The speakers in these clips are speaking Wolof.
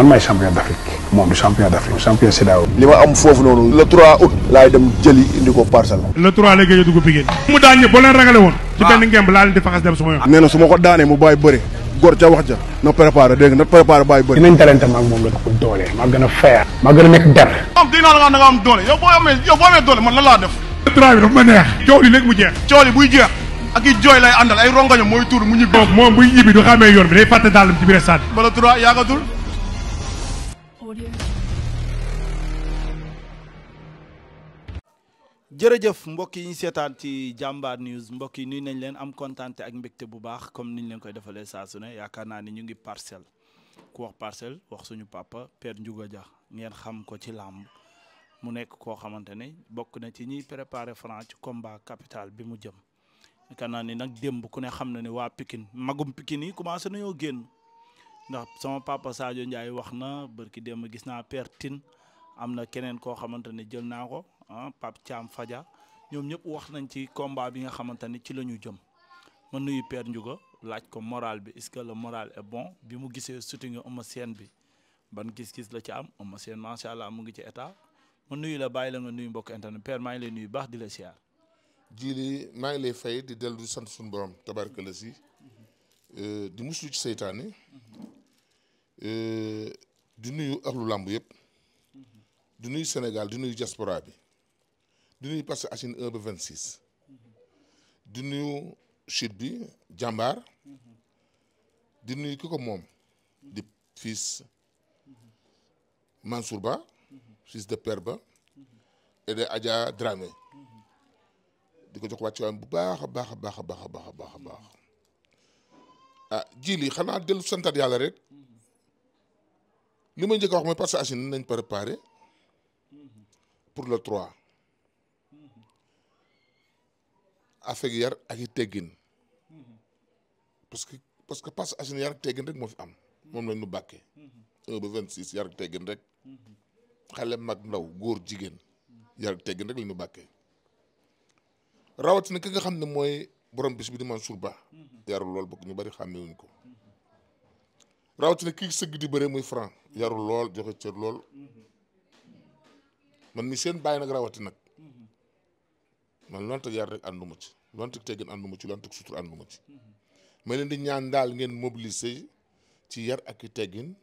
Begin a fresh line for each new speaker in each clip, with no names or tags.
man maay champion d'Afrique moom du champion d'Afrique champion CEDEAO.
li ma am foofu noonu le 3 août laay dem jëli indi ko Parcelles.
le 3 lay gëj a dugg Pikine. mu daan ñëpp boo leen ragale woon. ci benn ngemb laa leen di faxas dem suma yoon.
nee na su ma ko daanee mu bàyyi bëri góor ca wax ja na préparé dégg nga na préparé bàyyi bëri.
dinañ talente maag moom la ko doole maa gën a feer maa gën a nekk der.
am dégg naa da nga am doole yow boo amee doole man lan laa def.
le 3 bi dafa ma neex. coow li léegi mu jeex.
coow li buy jeex ak i jooy lay àndal ay rongaño mooy tuur mu ñibbi.
moom buy ñibbi du xamee yoon bi day fàtte daalam ci biir stade.
ba le 3 yaagatul.
jërëjëf mbokk yi ñu seetaan ci Jambar News mbokk yi nuyu nañ leen am kontaan ak mbégte bu baax comme niñ leen koy defalee saa su ne yaakaar naa ni ñu ngi Parcelles ku wax Parcelles wax suñu papa Père Ndiouga Dia ngeen xam ko ci làmb mu nekk koo xamante ne bokk na ci ñiy préparer Franc ci combat capital bi mu jëm yaakaar naa ni nag démb ku ne xam na ne waa Pikine magum Pikine yi commencé nañoo génn ndax sama papa Sadio Ndiaye wax na barki démb gis naa Père Tine am na keneen koo xamante ne jël naa ko Pape Thiam Fadia ñoom ñëpp wax nañ ci combat bi nga xamante ni ci la ñu jëm ma nuyu Père Ndiouga laaj ko moral bi est-ce que le moral est bon bi mu gisee shooting Eumeu Sène bi ban gis-gis la ci am Eumeu Sène macha allah mu ngi ci état ma nuyu la bàyyi la nga nuyu mbokk internet Père maa ngi lay nuyu baax di la siyaar.
Jili maa ngi lay fay di dellu di sant suñu borom tabarkalla si di muslu ci seytaane di nuyu axlu làmb yëpp di nuyu Sénégal di nuyu diaspora bi. di nuyu Parcelles Assainies 1 ba 26 di nuyu chute bi Jambar di nuyu ki ko moom di fils Mansour Ba fils de Père Ba et de Adja Dramé di ko jox wàccuwaayam bu baax a baax a baax a baax a baax a baax a baax ah jili xanaa dellu santat yàlla rek li may njëkk a wax mooy Parcelles Assainies nañ préparé pour le 3 affaire yar ak i teggin parce que Parcelles Assainies yar ak teggin rek moo fi am moom lañ ñu bàkkee 1 ba 26 yar ak teggin rek xale mag ndaw góor jigéen yar ak teggin rek lañ ñu bàkkee rawatina ki nga xam ne mooy borom bis bi di Mansour Ba yarul lool bokk ñu bari xàmmewuñ ko rawatina kii sëgg di bëre muy Franc yarul lool joxe cër lool man mi seen bàyyi nag rawati nag man lonte yar rek ànduma ci lonte teggin ànduma ci lonte sutur ànduma ci ma leen di ñaan daal ngeen mobiliser ci yar ak i teggin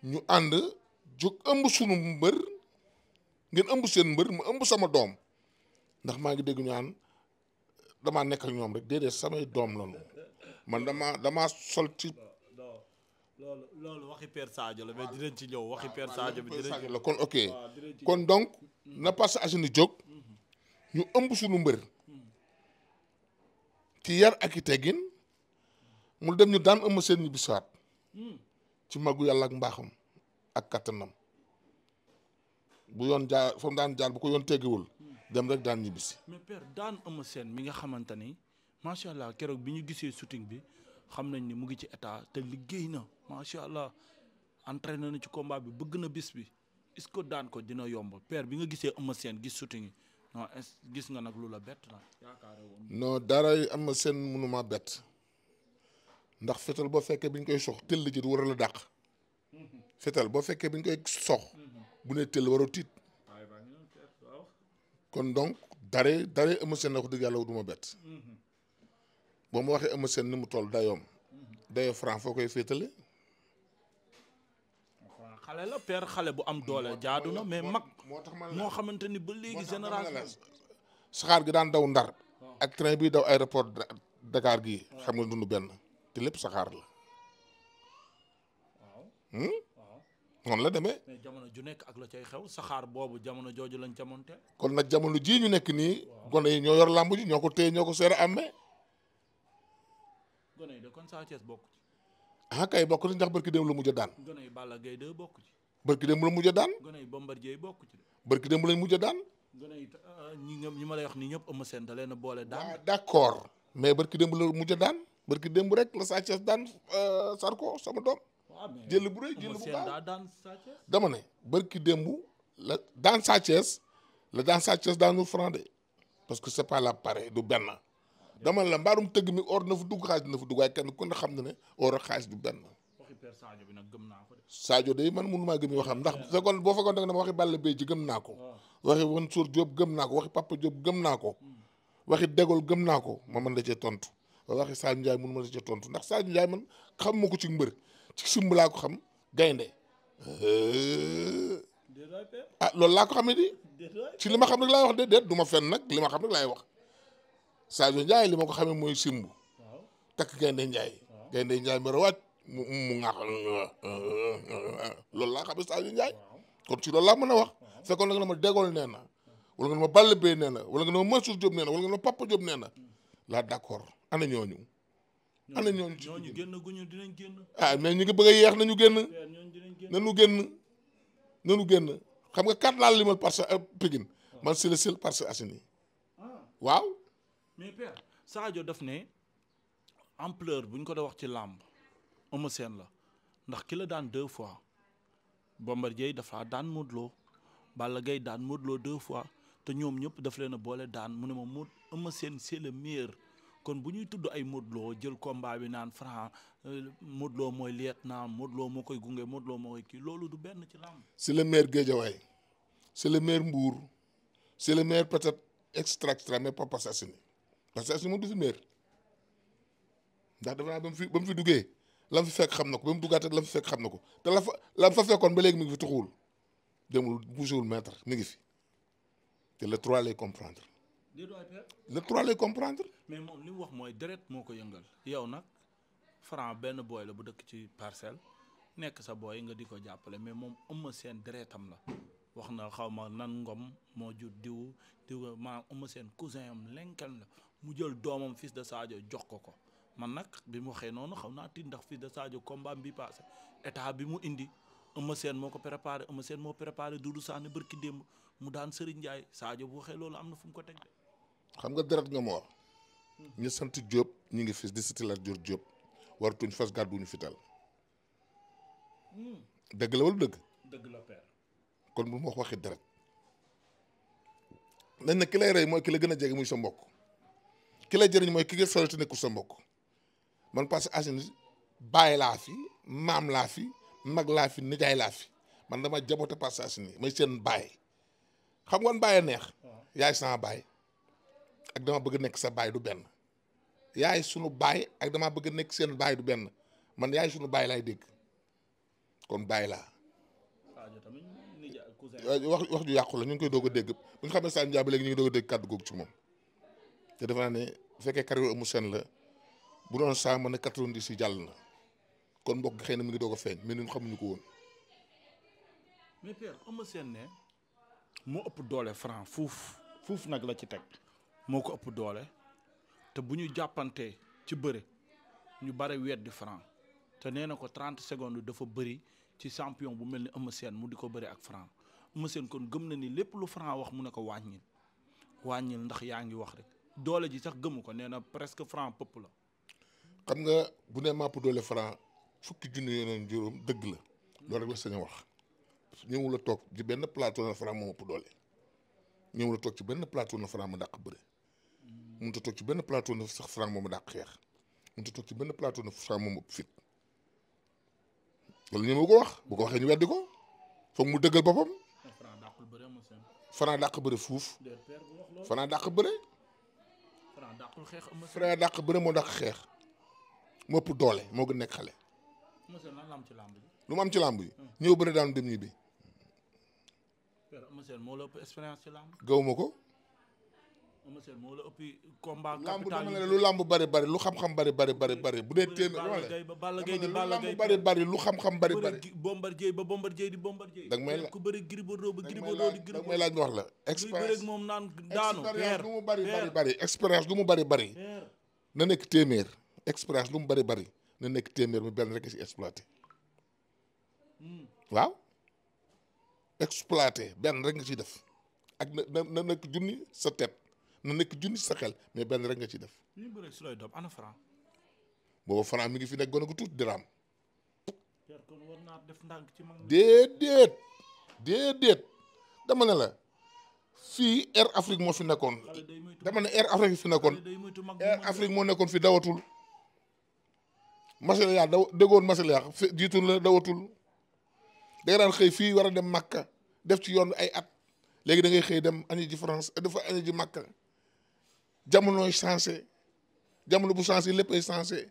ñu ànd jóg ëmb sunu mbër ngeen ëmb seen mbër ma ëmb sama doom ndax maa ngi dégg ñu naan damaa nekk ak ñoom rek déedéet samay doom lañu man damaa sol ci.
loolu waxi Père Sadio la mais dinañ ci ñëw waxi Père Sadio bi dinañ ci
la kon ok kon donc na Parcelles Assainies jóg ñu ëmb suñu mbër ci yar ak i teggin mu dem ñu daan ëmb seen ñibbi saat ci magu yàlla ak mbaaxam ak kattanam bu yoon jaar fa mu daan jaar bu ko yoon teggiwul dem rek daan ñibbisi.
mais Père daan ëmb seen mi nga xamante ni macha allah keroog bi ñu gisee shooting bi xam nañ ni mu ngi ci état te liggéey na macha allah entraîné na ci combat bi bëgg na bis bi est-ce que daan ko dina yomb Père bi nga gisee ëmb seen gis shooting yi. non gis nga nag lu la bett na yaakaar woon.
non dara am seen mënuma bett ndax fetal boo fekkee bi ñu koy sox tëll ji du war a la dàq fetal boo fekkee bi ñu koy sox bu ne tëll waroo tiit kon donc dara am seen na wax dëgg yàlla du ma bett boo ma waxee am seen ni mu toll dayoom dayoo Franc foo koy féetale.
xale la Père xale bu am doole jaadu na mais mag moo xamante ni ba léegi génération
saxaar gi daan daw Ndar ak train bi daw aéroport Dakar gi xam nga dund benn te lépp saxaar la noonu la demee
mais jamono ju nekk ak la cay xew saxaar boobu jamono jooju lañ jamonte
kon nag jamono jii ñu nekk nii gone yi ñoo yor làmb ji ñoo ko téye ñoo ko seere amee
gone yi de kon Sa Thiès bokk ci
ah kay bokk ci ndax barki démb la mujj a daan.
gone yi Balla Gaye 2 bokk ci.
barki démb la mujj a daan.
gone yi Bombardier bokk ci.
barki démb lañ mujj a daan.
gone yi ñi ma lay wax nii ñëpp Eumeu Sène da leen a boole daan.
waaw d'accord mais barki démb la mujj a daan barki démb rek la Sa Thiès daan Sarko sama doom.
waaw mais
jël bu rëy jël bu baax
daa daan Sa Thiès.
dama ne barki démb la daan Sa Thiès la daan Sa Thiès daanul Franc de parce que c'est pas la pareil du benn. dama la mbaarum tëgg mi or na fa dugg xaalis dina fa dugg waaye kenn ku ne xam na ne or ak xaalis du benn.
Père Sadio bi nag gëm naa ko de.
Sadio day man mënu maa gëm yoo xam ndax fekkoon boo fekkoon da nga ne ma waxi Balla Beye ji gëm naa ko. waxi Mansour Diop gëm naa ko waxi Papa Diop gëm naa ko. waxi Dégol gëm naa ko ma mën la cee tontu waxi Sadio Ndiaye mënu ma la cee tontu ndax Sadio Ndiaye man xam ma ko ci mbër ci simb laa ko xam gaynde ah loolu laa ko xamee di ci li ma xam rek laay wax déedéet du ma fenn nag li ma xam rek laay wax Sadio Ndiaye li ma ko xamee mooy simb takk gaynde Ndiaye gaynde Ndiaye ma rawaat mu ŋaax loolu laa xamee Sadio Ndiaye kon ci loolu laa mën a wax fekkoon nga ne ma Dégol nee na wala nga ne ma Balla Beye nee na wala nga ne ma Mansour Diop nee na wala nga ne ma Papa Diop nee na laa d'accord ana ñooñu. ana ñooñu ci
ñooñu génn guñu dinañ génn.
ah mais ñu ngi bëgg a yeex nañu génn. nañu génn xam nga kat laal limal parce que Pikine man c'est le seul Parcelles Assainies waaw.
mais Père Sadio daf ne ampleur bu ñu ko doon wax ci làmb Eumeu Sène la ndax ki la daan 2 fois Bombardier dafa daan Modou Lo Balla Gaye daan Modou Lo 2 fois te ñoom ñëpp daf leen a boole daan mu ne ma Eumeu Sène c'est le meilleur kon bu ñuy tudd ay Modou Lo jël combat bi naan Franc Modou Lo mooy lieutenant Modou Lo moo koy gunge Modou Lo moo koy kii loolu du benn ci làmb.
c'est le meilleur Guédiawaye c'est le meilleur Mbour c'est le meilleur peut-être extra mais pas Parcelles Assainies Parcelles Assainies moom du fi meilleur ndax dafa naa ba mu fi duggee la mu fi fekk xam na ko ba mu duggaatee la mu fi fekk xam na ko te la fa fekkoon ba léegi mi ngi fi tuxuwul demul bougéwul mètre mi ngi fi te le 3 lay comprendre. le 3 lay comprendre.
mais moom li mu wax mooy deret moo ko yëngal yow nag Franc benn booy la bu dëkk ci parcelle nekk sa booy nga di ko jàppale mais moom Eumeu Sène deretam la wax na xaw ma nan ngom moo jur diw maa Eumeu Sène cousin am lenken la mu jël doomam fils de Sadio jox ko man nag bi mu waxee noonu xaw naa tiit ndax fils de Sadio combat bi passé état bi mu indi Eumeu Sène moo ko préparé Eumeu Sène moo préparé Doudou Sané bërki démb mu daan Serigne Ndiaye Sadio bu waxee loolu am na fu mu ko teg de.
xam nga deret nga ma wax ñu sant Diop ñu ngi fis di sitilat jor Diop waratuñ fas gàdduñu fital dëgg la wala dëgg.
dëgg la père.
kon bu ma waxee deret nañ ne ki lay rey mooy ki la gën a jege muy sa mbokk ki lay jëriñ mooy ki nga sori te nekkul sa mbokk man Parcelles Assainies baay laa fi maam laa fi mag laa fi nijaay laa fi man dama jaboote Parcelles Assainies may seen baay xam nga baay a neex yaay sama baay ak dama bëgg nekk sa baay du benn yaay sunu baay ak dama bëgg nekk seen baay du benn man yaay sunu baay laay dégg kon baay laa. wax ju yàqu la ñu ngi koy doog a dégg bu ñu xam ne Sadio Ndiaye ba léegi ñu ngi doog a dégg kàddu googu ci moom te defe naa ne bu fekkee carrière Eumeu Sène la bu doon saa mën a 90 yi jàll na kon mbokk xëy na mi ngi doog a feeñ mais ñun xamuñu ko woon.
mais père Eumeu Sène ne moo ëpp doole Franc fuuf nag la ci teg moo ko ëpp doole te bu ñu jàppantee ci bëre ñu bare weddi Franc te nee na ko 30 secondes dafa bëri ci champion bu mel ni Eumeu Sène mu di ko bëri ak Franc Eumeu Sène kon gëm na ni lépp lu Franc wax mu ne ko wàññil ndax yaa ngi wax rek doole ji sax gëmu ko nee na presque Franc pëpp la.
xam nga bu ne màpp doole Franc fukki junni yeneen juróom dëgg la loolu rek la sañ a wax ñëwul la toog ci benn plateau na Franc moo ëpp doole ñëwul la toog ci benn plateau na Franc ma dàq bëre mënut a toog ci benn plateau na sax Franc moo ma dàq xeex mënut a toog ci benn plateau na Franc moo ma ëpp fit loolu ñëw ko wax bu ko waxee ñu weddi ko foog mu dëggal boppam. Franc dàq bëre fuuf. Franc dàq bëre. Franc dàq bëre moo dàq xeex moo ëpp doole moo gën nekk xale. lu mu am ci làmb yi. ñëw bëre daanu dem ñi bi. gaw ma ko.
làmb
dama ne lu làmb bari bari lu xam-xam bari bu dee téeméer bari lu xam-xam bari
Bombardier ba Bombardier di Bombardier
da nga may
ku bëri Gris Bordeaux ba Gris Bordeaux di Gris
Bordeaux may laaj ma wax la expérience
moom naan daanu
lu mu bari expérience lu mu bari na nekk téeméer expérience lu mu bari na nekk téeméer mu benn rek si exploité waaw exploité benn rek nga ciy def ak na nekk junni sa tête na nekk junni sa xel mais benn rek nga ciy def.
ñu bëre si looy doom ana Franc.
booba Franc mi ngi fi nekk gone ko tuuti diraam.
kon war naa def ndànk ci mag.
déedéet dama ne la fii Air Afrique moo fi nekkoon. dama ne Air Afrique fi nekkoon. Air Afrique moo nekkoon fi dawatul. Massilia daw déggoon Massilia jiitu la dawatul da nga daan xëy fii war a dem Makka def ci yoon ay at léegi da ngay xëy dem añi ji France dafa añi ji Makka jamonooy changé jamono bu changé lépp ay changé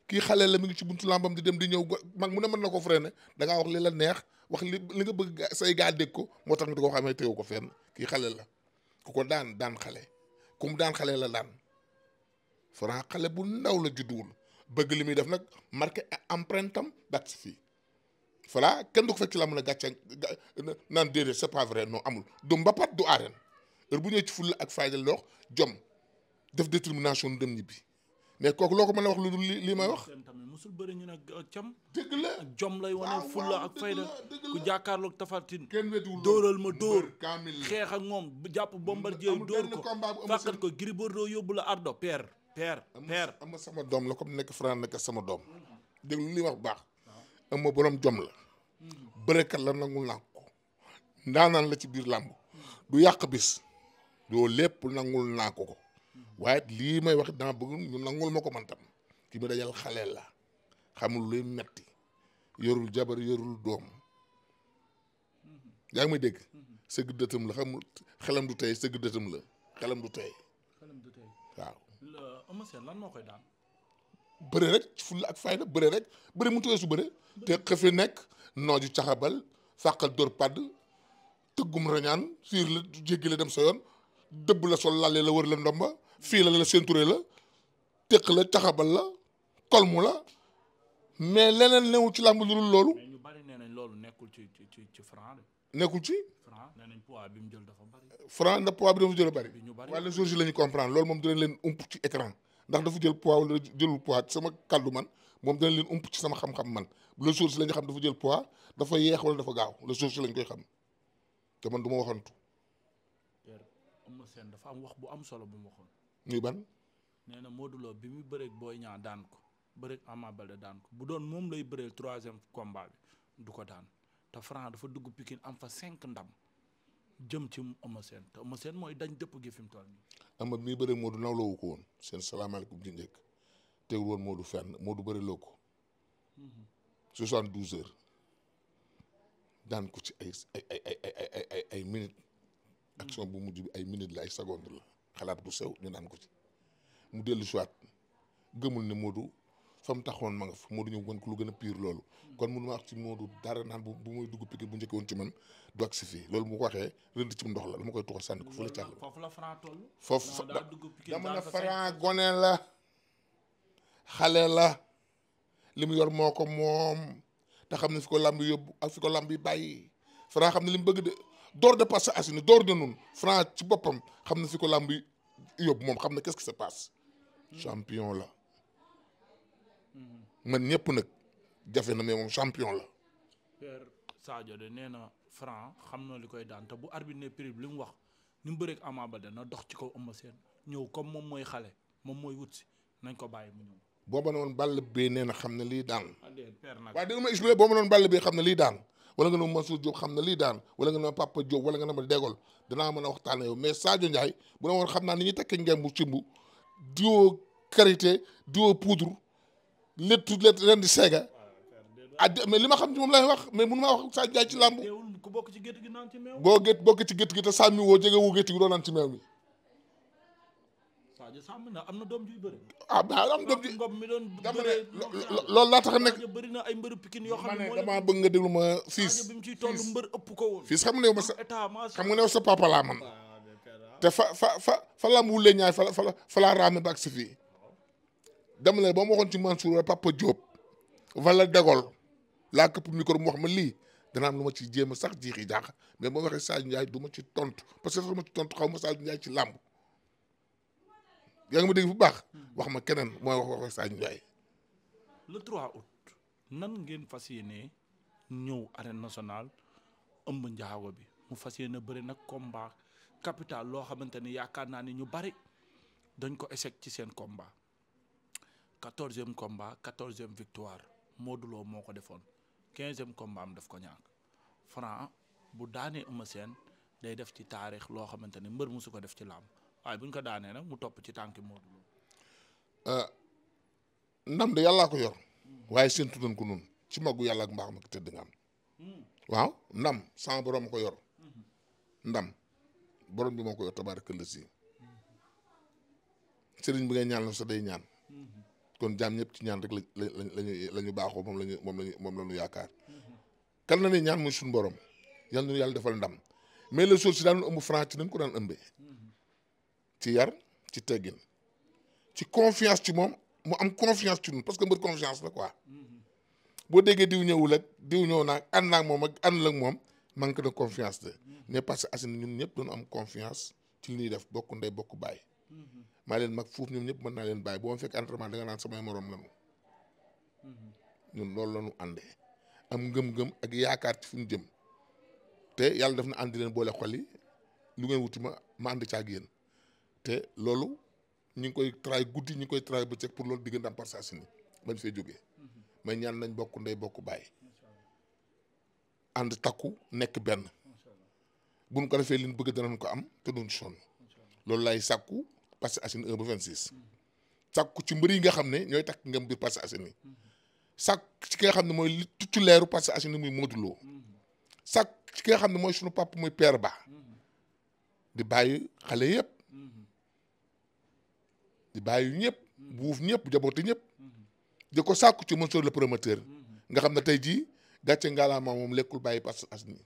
kii xale la mi ngi ci buntu làmbam di dem di ñëw mag mu ne mën na ko freiné da ngaa wax li la neex wax li nga bëgg say gaa dégg ko moo tax nga di ko xamee teewu ko fenn kii xale la ku ko daan xale ku mu daan xale la daan Franc xale bu ndaw la judduwul bëgg li muy def nag marqué empreinte am dat si fii voilà kenn du ko fekk ci la mën a gàcce naan déedéet c'est pas vrai non amul du mbapat du arène heure bu ñëwee ci fulla ak fayda la wax jom def détermination dem ñibbi mais kooku loo ko mën a wax lu dul lii may wax.
tamit musul bëri ñu ne cam.
dëgg la
ak jom lay wane fulla ak fayda ku jàkkaarloog Tafatine.
kenn wetuwul
dóoral ma dóor
kaamil
xeex ak moom jàpp Bombardier dóor ko fàqat ko Gris Bordeaux yóbbu la ardo père
am ma sama doom la comme nekk Franc nekk sama doom déglu li wax bu baax am ma borom jom la bërekat la nangul naa ko ndaanaan la ci biir làmb du yàq bis doo lépp nangul naa ko waaye lii may wax dama bëgg ñu nangul ma ko man tam ki ma dajal xale la xamul luy metti yorul jabar yorul doom yaa ngi may dégg sëgg dëtam la xamul xelam du tey sëgg dëtam la xelam du tey waaw
Eumeu Sène lan moo koy daan
bëre rek ci fulla ak fayda bëre rek bëre mu tuwee su bëre te xëfi nekk nooju caxabal fàqal dóor padd tëggum rañaan fiir la jéggi la dem sa yoon dëbb la sol lalle la wër la ndomba fii la ceinture la teq la caxabal la kolmu la mais leneen newul ci làmb lu dul loolu.
mais ñu bari nee nañ loolu nekkul ci Franc de.
nekkul ci.
Franc nee nañ poids bi mu jël dafa bari.
Franc ndax poids bi dafa jël bari.
ñu bari
waaye les jours yi la ñu comprendre loolu moom dinañ leen ump ci écran ndax dafa jël poids wala jëlul poids ci sama kàddu man moom dinañ leen ump ci sama xam-xam man les jours yi la ñu xam dafa jël poids dafa yeex wala dafa gaaw les jours yi lañ koy xam te man du ma waxantu.
Eumeu Sène dafa am wax bu am solo bu mu waxoon.
muy ban.
nee na Modou Lo bi muy bëreeg Boy Niang daan ko bëreeg Ama Baldé daan ko bu doon moom lay bëreel 3e combat bi du ko daan te Franc dafa dugg Pikine am fa 5 ndam jëm ci Eumeu Sène te Eumeu Sène mooy dañ dëpp gi fi mu toll nii.
ama bi muy bëreeg Modou nawloowu ko woon seen salaamaaleykum ji njëkk tegul woon Modou fenn Modou bëri loo ko 72 heures daan ko ci ay minutes action bu mujj bi ay minutes la ay secondes la xalaat bu sew ñu daan ko ci mu dellu soit gëmul ne Modou fa mu taxoon ma nga fa Modou ñëw wan ko lu gën a pire loolu kon mun ma wax ci Modou dara naan bu muy dugg Pikine bu njëkk woon ci man du ak si fii loolu mu ko waxee rënd ci ndox la dama koy tuxal sànni ko fu la càll
foofu la Franc toll.
foofu dama ne Franc gone la xale la li mu yor moo ko moom te xam ne fi ko lamb yóbbu ak fi ko lamb yi bàyyi Franc xam ne li mu bëgg de door de passe asini door de nun Franc ci boppam xam ne fi ko lamb yi yóbbu moom xam ne qu'est-ce qui se passe champion la man ñëpp nag jafe na mais moom champion la.
Père Sadio de nee na Franc xam na li koy daan te bu arbitre ne prix bi li mu wax ni mu bëreeg Ama Baldé na dox ci kaw Eumeu Sène ñëw comme moom mooy xale moom mooy wut si nañ ko bàyyi mu ñëw.
boo ma ne woon Balla Beye nee na xam ne lii daan.
Père nag
waaye dégg nga ma expliqué boo ma noon Balla Beye xam ne lii daan wala nga ne Mansour Diop xam ne lii daan wala nga ne Papa Diop wala nga ne ma Dégol danaa mën a waxtaan yow mais Sadio Ndiaye bu ne woon xam naa ni ñuy tekkee ngeen bu cimbu diwo karité diwo poudre léttu leen di seega mais li ma xam ci moom lay wax mais mënu maa wax Sadio Ndiaye ci làmb
ku bokk ci gétt gi naan ci meew.
bokk ci gétt gi te sàmmi woo jege wu gétt gi doo naan ci meew mi.
Sadio sàmm na am na doom juy bëri.
am doom ji
ngom mi doon
dama ne loolu laa tax a nekk.
Sadio bëri na ay mbëru Pikine yoo xam ne
damaa bëgg nga déglu ma fiis
Sadio bi mu ciy toll mbër ëpp ko woon.
fiis xam nga ne yow ma sa
état
xam nga ne yow sa papa laa man te fa laa mu wulee ñaay fa laa raame ba ak si fii dama ne ba ma waxoon ci Mansour wala Papa Diop wala Dégol laa këpp micro mu wax ma lii dana am lu ma ci jéem a sax jiixi jaaxa mais boo waxee Sadio Ndiaye du ma ci tontu parce que sax ma ci tontu xaw ma Sadio Ndiaye ci làmb yaa ngi ma dégg bu baax wax ma keneen mooy wax Sadio Ndiaye.
le 3 août nan ngeen fas yéenee ñëw arène nationale ëmb njaago bi mu fas yéene bëri nag combat capital loo xamante ni yaakaar naa ni ñu bari dañ ko échec ci seen combat 14e combat 14e victoire Modou Lo moo ko defoon 15e combat am daf ko ñàkk Franc bu daanee Eumeu Sène day def ci taarix loo xamante ni mbër musu ko def ci làmb waaye buñ ko daanee nag mu topp ci tànki Modou Lo.
ndam de yàllaa ko yor waaye séntu nañ ko noonu ci maggu yàlla ak mbaax ma tëdd nga am waaw ndam sama borom ma ko yor ndam borom bi moo ko yor tabaarkalla si sëriñ bi ngay ñaan la sa day ñaan kon jaam ñëpp ci ñaan rek la ñu baaxoo moom la ñu yaakaar kan la ne ñaan muy suñu borom yal na yàlla defal ndam mais le jour si daan ëmb franc ci nañ ko daan ëmbee ci yar ci teggin ci confiance ci moom mu am confiance ci ñun parce que mbër confiance la quoi boo déggee diw ñëwul ak diw ñëw naag ànd naag moom ak ànd la moom manque de confiance de mais parce que Asine ñun ñëpp doon am confiance ci li ñuy def bokk ndey bokk bàyyi maa leen mag foofu ñoom ñëpp mën naa leen bàyyi boo ma fekk entraînement da nga naan samay morom lanu ñun loolu la ñu àndee am ngëm-ngëm ak yaakaar ci fi ñu jëm te yàlla def na àndi leen boole xol yi lu ngeen wuti ma ànd caag yéen te loolu ñu ngi koy travail guddi ñu ngi koy travail bëccëg pour loolu diggante am Parcelles Assainies bañ fee jógee mais ñaan nañ bokk ndey bokk bàyyi ànd takku nekk benn buñ ko defee liñ bëgg danañ ko am te duñ sonn loolu lay sàkku Parcelles Assainies 1 ba 26 sàkku ci mbër yi nga xam ne ñooy takk ngam biir Parcelles Assainies sàkku ci ki nga xam ne mooy li tuccu leeru Parcelles Assainies muy Modou Lo sàkku ci ki nga xam ne mooy sunu papa muy Père Ba di bàyyi xale yëpp di bàyyi ñëpp buuf ñëpp jaboote ñëpp di ko sàkku ci monsieur le promoteur nga xam ne tey jii gàcce ngalaama moom lekkul bàyyi Parcelles Assainies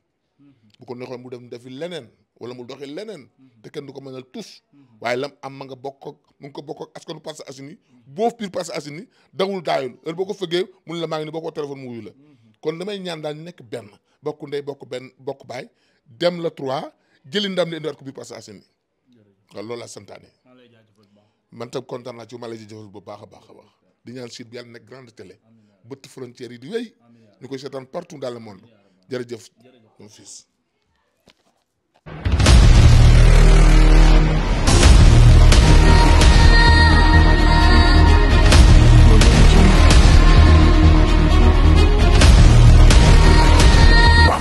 bu ko neexoon mu dem defi leneen wala mu doxi leneen te kenn du ko mënal tus waaye lam am ma nga bokk ak mu ngi ko bokk ak askanu Parcelles Assainies boofu biir Parcelles Assainies dawul daayul heure boo ko fëggee mun la maa ngi ni boo ko téléphone mu wuyu la kon damay ñaan daal ñu nekk benn bokk ndey bokk baay dem la 3 jëli ndam li indiwaat ko biir Parcelles Assainies waaw loolu laa santaane man tam kontaan naa ci ma lay jëfal bu baax a baax a baax di ñaan site bi yàlla nekk grande télé bëtt frontières yi di wéy ñu koy seetaan partout dans le monde jërëjëf mon fils.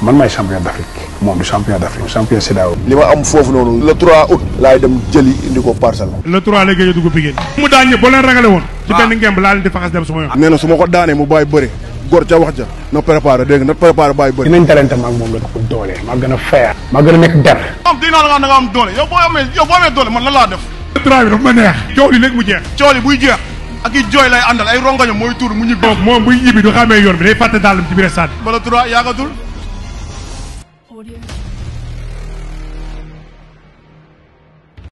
man maay champion d'Afrique moom du champion d'Afrique champion CEDEAO.
li ma am foofu noonu le 3 août laay dem jëli indi ko Parcelles.
le 3 lay gëj a dugg Pikine mu daan ñëpp boo leen ragale woon ci benn ngemb laa leen di faxas dem suma yoon
nee na su ma ko daanee mu bàyyi bëri góor ca wax ja na préparé dégg nga na préparé bàyyi bëri.
dinañ talente maag moom la ko doole maa gën a feer maa gën a nekk der.
am dégg naa da nga am doole yow boo amee doole man lan laa def.
le 3 bi dafa ma neex coow li léegi mu jeex
cooli buy jeex ak i jooy lay àndal ay rongoño mooy tuur mu ñibbi.
moom buy ñibbi du xamee yoon bi day fàtte daalam ci biir stade
ba le 3 yaakatul.
Audio.